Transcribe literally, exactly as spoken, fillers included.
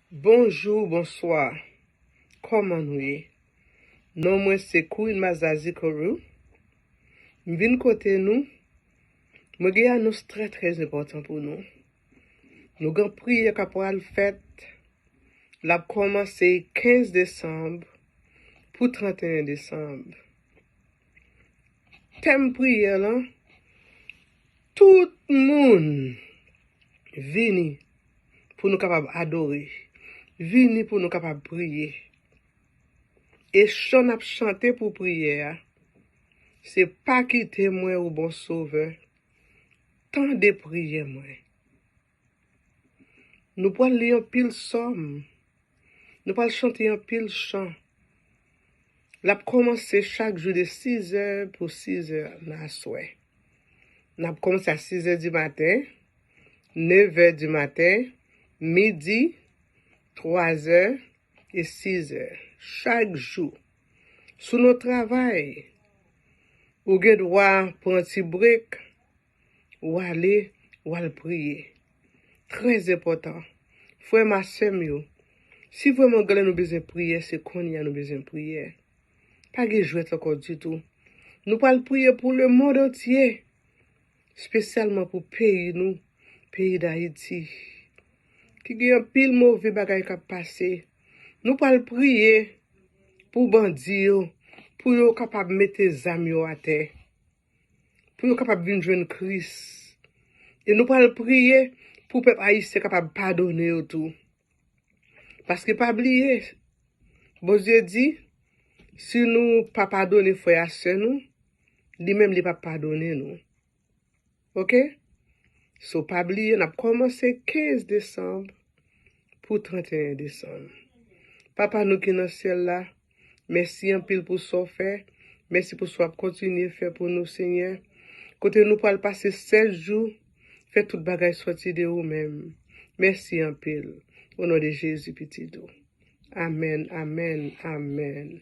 Bonjou, bonswa. Kòman nou ye? Non mwen se Queen Mazazi Koru. M vin kote nou. Mwen gen anons trè, trè enpòtan pou nou. Nou gen priyè k ap pral fèt. L ap kòmanse kenz desanm pou trannteyen desanm. Tèm priyè lan, tout moun vini pou nou kapab adore. Vini pou nou kapab priye. E chan n ap chante pou priyè a, se pa kite mwen, o bon Sovè, tande priyè mwen. Nou pral li anpil sòm. Nou pral chante anpil chan. L ap kòmanse chak jou de sizè pou sizè nan aswè. N ap kòmanse a sizè di maten, nevè di maten, midi, twazè e sizè. Chak jou. Si w nan travay, ou gen dwa pran ti brek, w ale, w al priye. Trè enpòtan. Frè m a sè m yo, si vrèman gen lè nou bezwen priyè, se kounye a nou bezwen priyè. Pa gen jwèt ankò ditou. Nou pral priye pou lemonn antye, espesyalman pou peyi nou, peyi Dayiti, ki gen anpil move bagay k ap pase. Nou pral priye pou bandi yo, pou yo kapab mete zam yo atè, pou yo kapab vin jwenn Kris. E nou pral priye pou pèp ayisyen kapab padone yo tou. Paske pa bliye, Bondye di, si nou pa padone frè a sè nou, li menm li p ap padone nou. Oke? So, pa bliye, n ap kòmanse kenz desanm pou trannteyen desanm. Papa nou ki nan syèl la, mèsi anpil pou sa w fè. Mèsi pou sa w ap kontinye fè pou nou, Senyè. Kote nou pral pase sèt jou, fè tout bagay sòti de ou menm. Mèsi anpil. O non de Jezi, Pitit ou. Amèn, amèn, amèn.